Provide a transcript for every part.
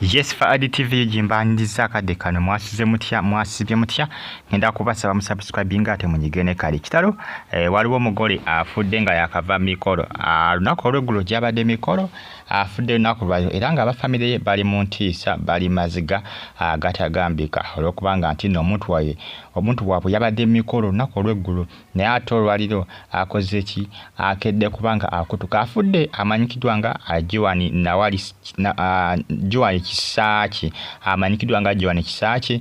Yes Faadi TV gimbaniriza akadde kano mwasize mutya mwasibye mutya ngenda kubasaba musubscribing ate munyige ne kale kitalo eh, waliwo omugole afudde nga yakava mikolo ah, lunaku olweggulo gyabadde mikolo afudde lunaku lwayo era nga abafamire ye bali mu ntiisa bali maziga agatagambika ah, olwokubanga nti no omuntu waye omuntu waabwe yabadde mikolo olunaku olweggulo naye ate olwaliro akoze ki akedde kubanga akutuka afudde amanyikiddwa nga Joan Nawali Joan Kisaaki amanyikiddwa nga Joan Kisaaki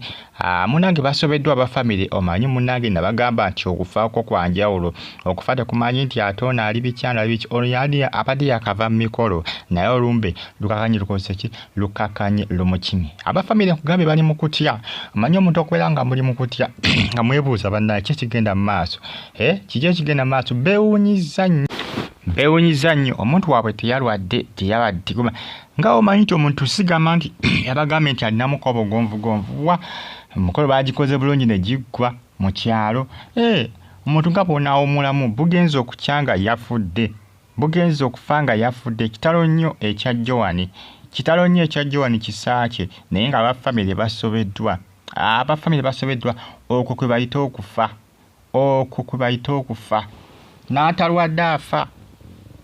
munange basobeddwa aba famire omanyi munange nabagamba nti okufaako kwa njawulo okufa tekumanyi nti ate ono ali biki ano ali biki ono yali abadde yakava mu mikolo naye olumbe lukakanye lukozese ki lukakanye lumukimye aba famire nkugambye bali mu kutya omanyi omuntu okubeera nga muli mu kutya nga mwebuuza bannaye ki ekigenda mu maaso eh, kiki ekigenda mu maaso beewunyizza nnyo beewunyizza nnyo omuntu waabwe teyalwadde teyabadde nga omanyi nti omuntu sigamba nti yabagambye nti alinamuko obugonvugonvu wa omukolo bagikoze bulungi ne giggwa mu kyalo eh, omuntu nga bw'onaawumulamu bugenza okukya nga yafudde Bugenze okufa nga yafudde. Kitalo nnyo ekya Joan. Kitalo nnyo ekya Joan Kisaakye naye nga aba famire basobeddwa. Aba famire basobeddwa okwo kwe bayita okufa. Okwo kwe bayita okufa. N'atalwadde afa.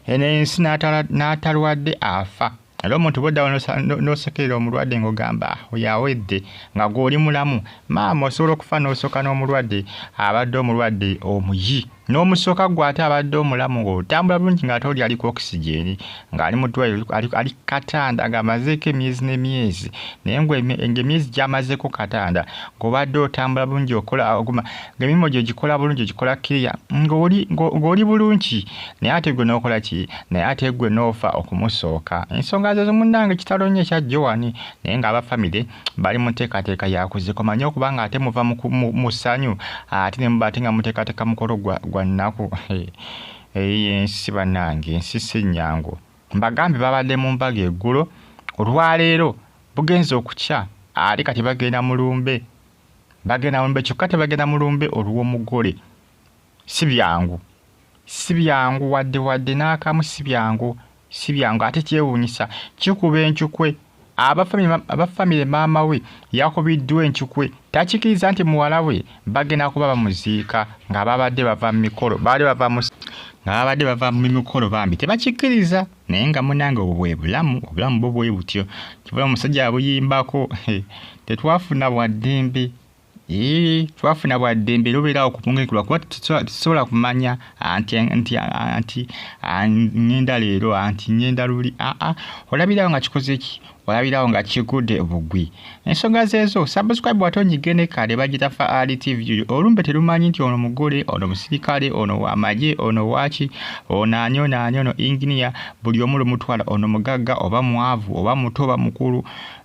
Eno ensi n'atalwadde afa. Era omuntu bwoddawo n'osekerera omulwadde ng'ogamba ah, oyo awedde nga gw'oli mulamu maama osobola okufa n'osooka n'omulwadde abadde omulwadde omuyi n'omusooka gwe ate abadde omulamu ng'otambula bulungi ng'ate oli ali ku oxygen ng'ali mu ddwaliro ali katanda ng'amazeeko emyezi n'emyezi naye ng'emyezi gy'amazeeko katanda ng'obadde otambula bulungi okola oguma ng'emirimu gyo ogikola bulungi ogikola kiriya ng'oli bulungi naye ate gwe n'okola ki naye ate gwe n'ofa okumusooka ensonga zezo munnange kitalo nnyo ekya Joan naye ng'aba famire bali mu nteekateeka yakuzika omanye okuba nga ate muva mu ssanyu ate ne muba ate nga muteekateeka mukolo gwa nnaku eyo ensi bannange ensi si nnyangu mbagambye babadde mu mbaga eggulo olwaleero bugenze okukya ate kati bagenda mu lumbe bagenda mu lumbe kyokka tebagenda mu lumbe olw'omugole si byangu si byangu wadde wadde n'akamu si byangu si byangu ate kyewuunyisa kikuba encukwe aba famire maama we yakubiddwa encukwe takikiriza nti muwala we bagenda kuba bamuziika nga babadde bava mu mikolo baali bava mu nga babadde bava mu mikolo bambi tebakikkiriza naye nga munange obwo bwe bulamu obulamu bwo bwe butyo kibula omusajja abuyimbako tetwafuna bwaddembe Eeh twafuna bwa ddembe era obeera awo ku bunkenke lwakuba tetusobola kumanya anti nti anti ŋŋenda leero anti ŋŋenda luli aa olabirawo nga kikoze ki olabirawo nga kigudde bugwi ensonga zeezo subscribe ate onyige ne kale bagita Faali TV olumbe terumanyi nti ono mugole ono musirikale ono wamagye ono waki ono ani ono ani ono engineer buli omu lumutwala ono mugagga oba mwavu oba muto oba mukulu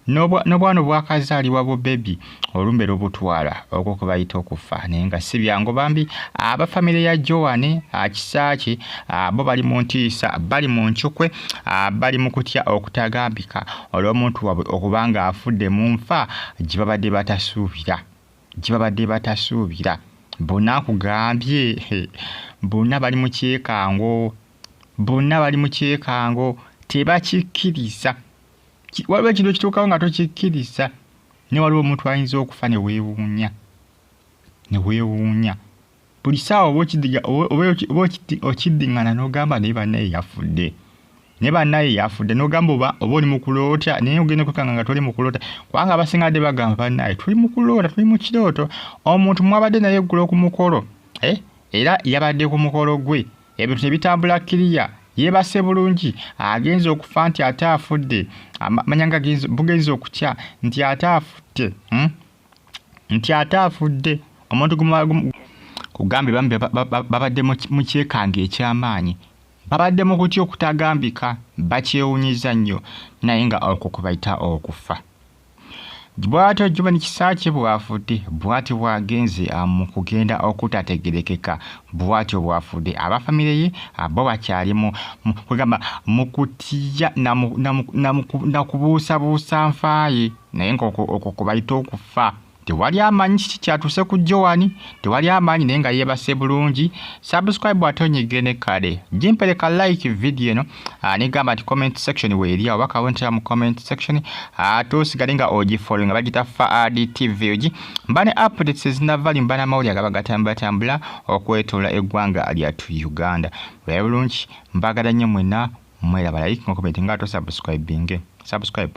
N'obwana obwakazaalibwa bu baby olumbe lubutwala okwo kwe bayita okufa naye nga si byangu bambi. Aba famire ya Joan Kisaakye bo bali mu ntiisa, bali mu ncukwe, bali mu kutya okutagambika olw'omuntu waabwe okuba ng'afudde mu nfa gye babadde batasuubira gye babadde batasuubira. Bonna nkugambye bonna bali mu kyekango, bonna bali mu kyekango tebakikkiriza. Waliwo ekintu ekituukawo nga tokikkiriza naye waliwo omuntu ayinza okufa ne weewuunya ne weewuunya buli ssaawa oba oba okiddiŋŋana n'ogamba naye bannaye yafudde naye bannaye yafudde n'ogamba oba oba oli mu kuloota naye ogenda okwekanga nga toli mu kuloota kubanga abasinga adde bagamba bannaye tuli mu kuloota tuli mu kirooto omuntu mwabadde naye eggulo ku mukolo eh, era yabadde ku mukolo gwe Ebintu ne bitambula kiriya. Yeebase bulungi, agenze okufa nti ate afudde. Amanya nga bugenze okukya nti ate afudde. Hmm? Nti ate afudde. Omuntu kugambye bambi babadde mu kyekango eky'amaanyi. Babadde mu kutya okutagambika, bakyewunyizza nnyo naye nga okwo kwe bayita okufa. Bwatyo Joan Kisaakye bw'afudde, bwatyo bw'agenze mu kugenda okutategerekeka, bwatyo bw'afudde. Aba famire ye bo bakyali mu kwegamba mu kutya na kubuusabuusa nfa ye naye ng'okwo kwe bayita okufa. Tewali amanyi kiki kyatuuse ku Joan, tewali amanyi, naye nga yeebase bulungi. Subscribe ate onyige ne kale gimpereka like video eno. Negamba nti comment section weeri awo, bakawentera mu comment section, ate osigale nga ogifollow nga bagita Faad TV. Ogi mba ne updates ezinava limba n'amawulire agaba gatambulatambula okwetoola eggwanga lyattu Uganda. Bulabe bulungi, mbagala nnyo mwenna, mweraba. Like nga comment nga ate osubscribinge, subscribe.